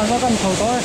Lamah kan chho tawh e.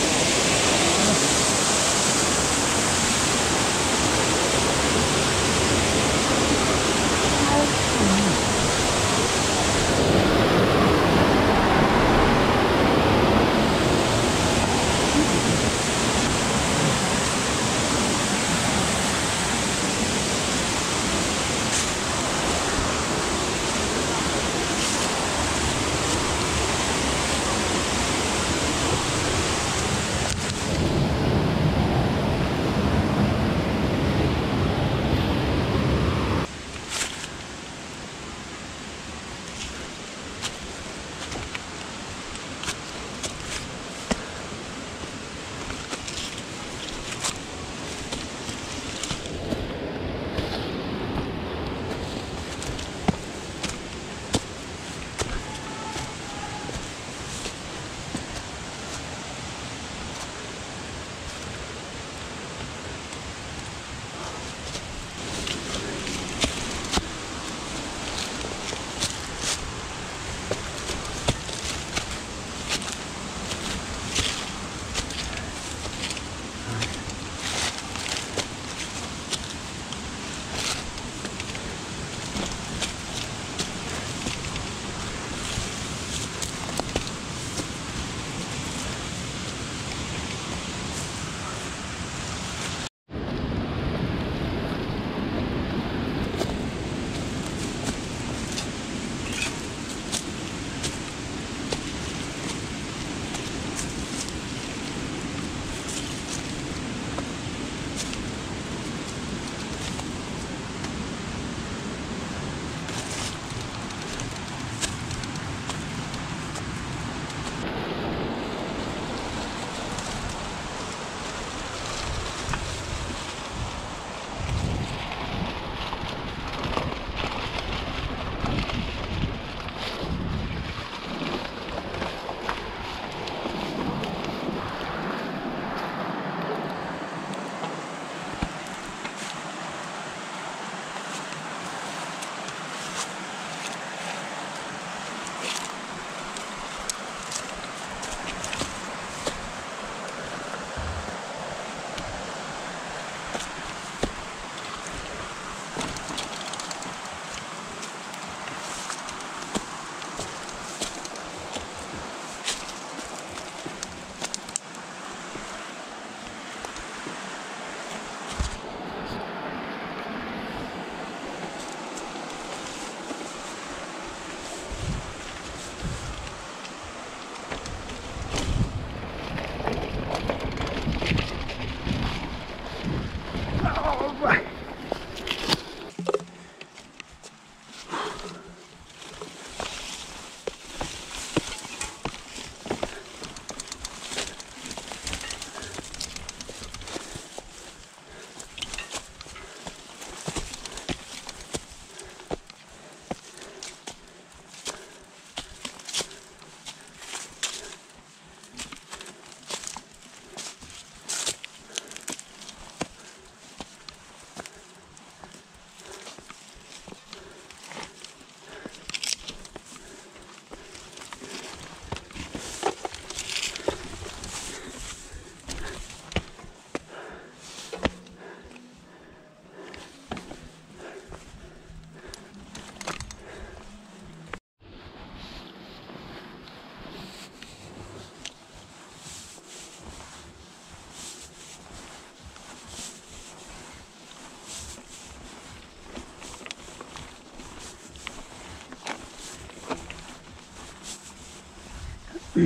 Chho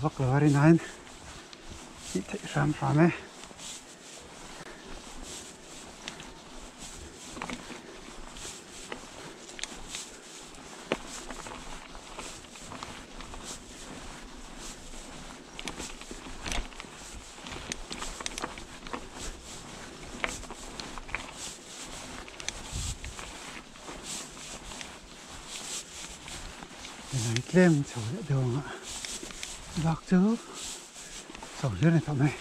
vak lo a rin aiin tih theih hram hram e. Hei tlem chho leh deuh ang a bak chu chho hlir a ni tawh mai.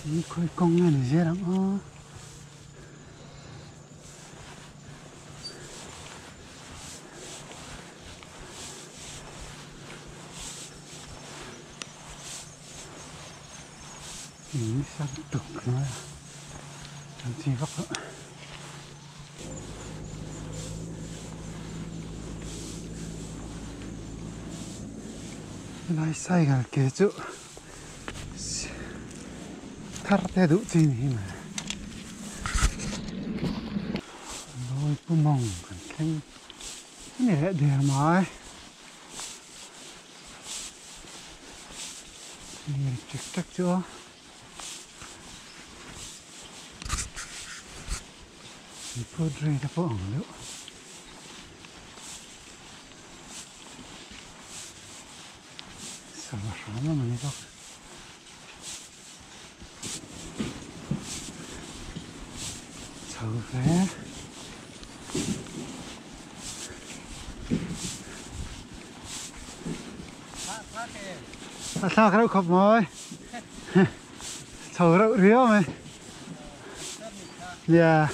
Hi khawi kawng nge ni zel ang aw. In sang tuk mai a an chi vak a. Helai cycle ke chu thar te duh chi ni hi mai. Lawi pu mawng kan thleng a ni leh der mai. Ri ṭek ṭek chu a. Food ri te pawh ang deuh. Sava hram a ni bawk. Chho hle. A thlak reuh khawp mawi. Chho reuh riau mai. Yeah.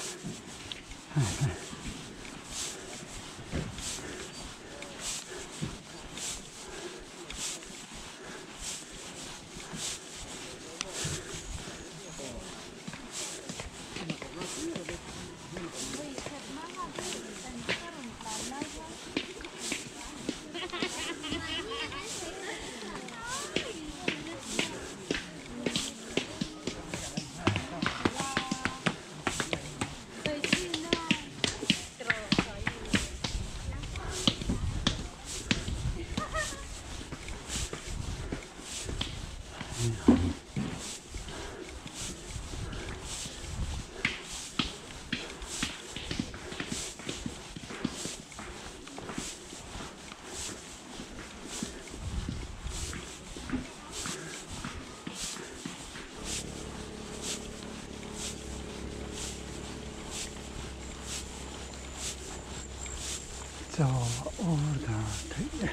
Chaw a order theih e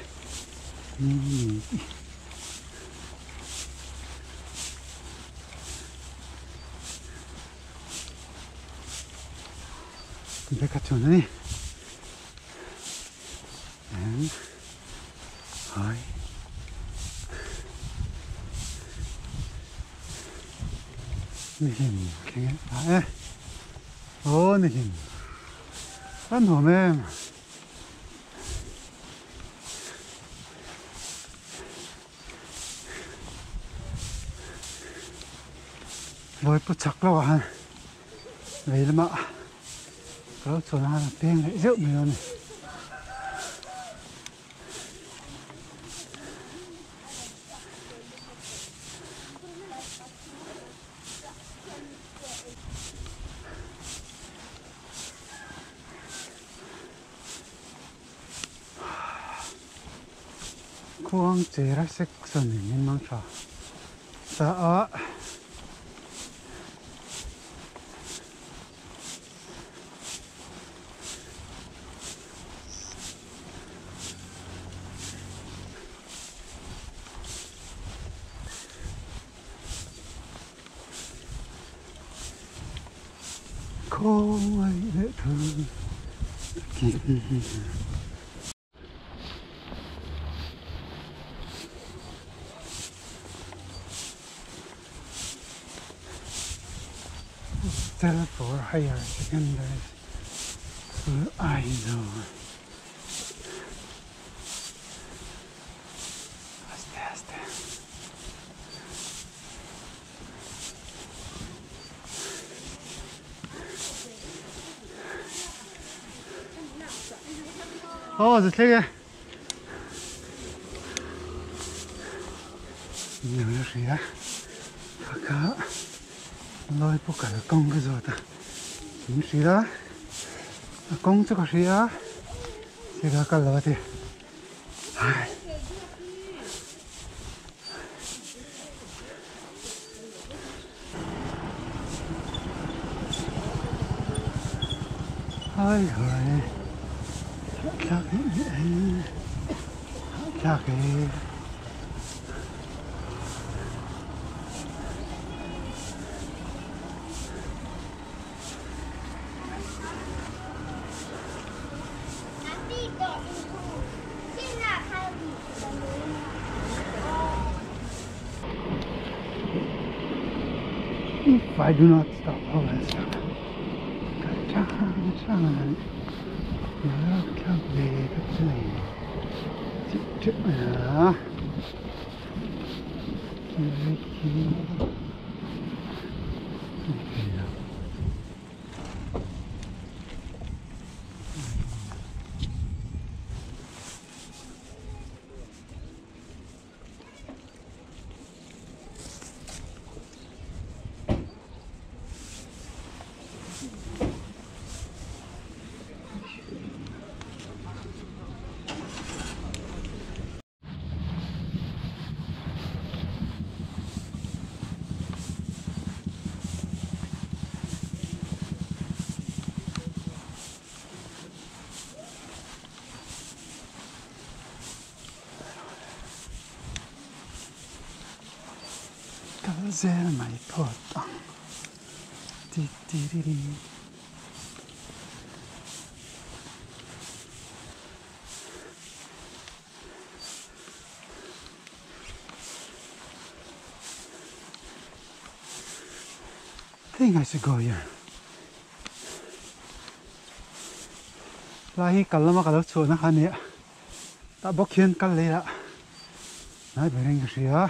ni ni. Beka chuan a ni eng hai ni hlim thleng e a e aw ni hlim a nuam em. Lawi pu chak lo ah khan vei lamah ka lo chuan a peng leh zeuh mai a ni. Khuangchera section in min mang tha ta a. Khawngaih leh thang takin. Hostel for Higher Secondary School Aizawl. Aste aste. Aw za thleng e. Ni lo hria. Kha kha lawi pawh kal kawng ka zawt a. Min hrilh a. A kawng chu ka hria a. Sira kal lo a ti. Ai. Ai hai. Thlak hi. Thlak hi. If I do not stop, I will stop. Chang chang Kal zel mai phawt ang ti ti ri ri. Think I should go here. Lai hi kal lama ka lo chhuahna kha nia tah bawk hian kal leh lah hnai ber in ka hria.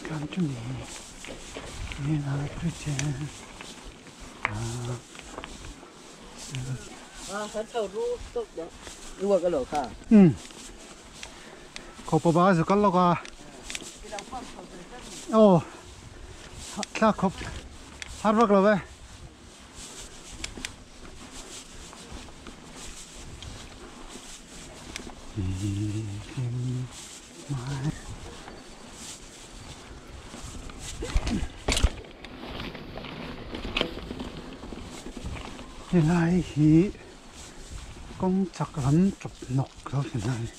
Come to me and I pretend. Khawpa ba zu kal lawk a. Aw thla khawp har vak lo e. Helai hi kawng chak lam tawp nawk lo thin a ni.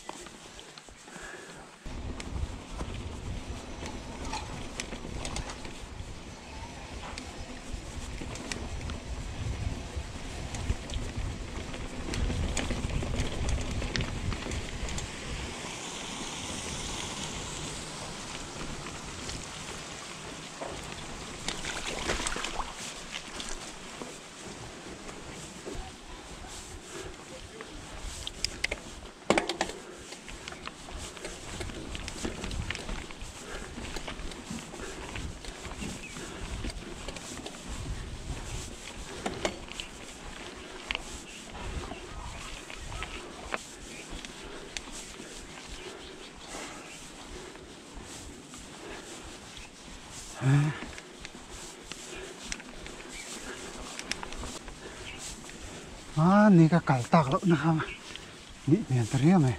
A ni ka kal tak loh na kha nih hmel ta riau mai.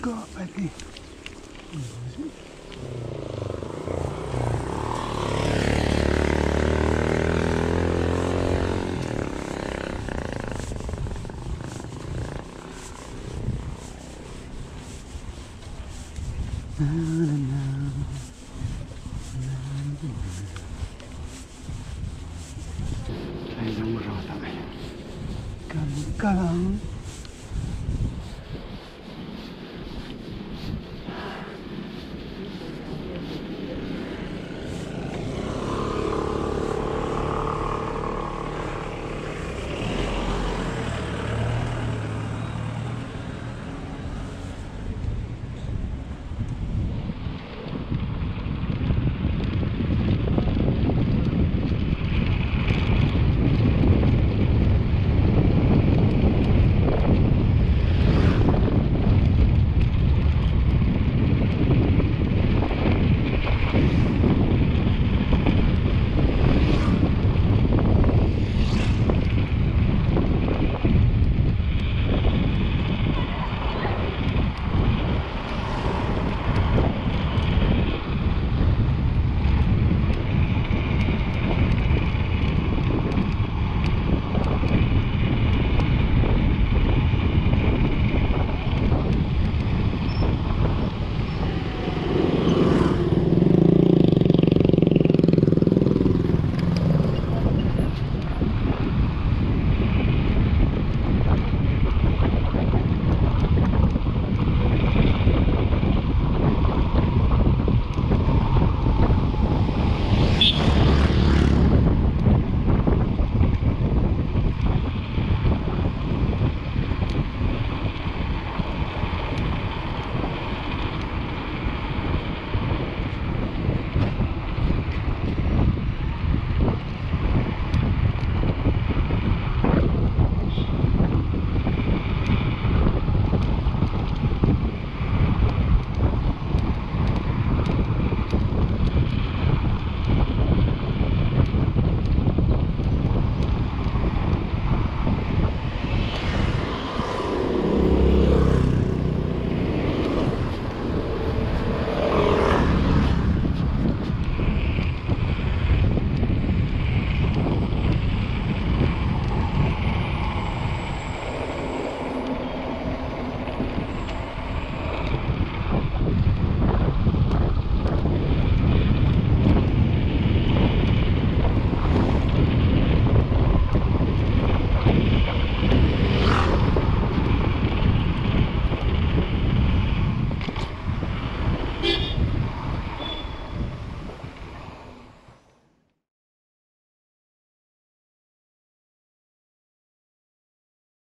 A ti. Kan kal ang.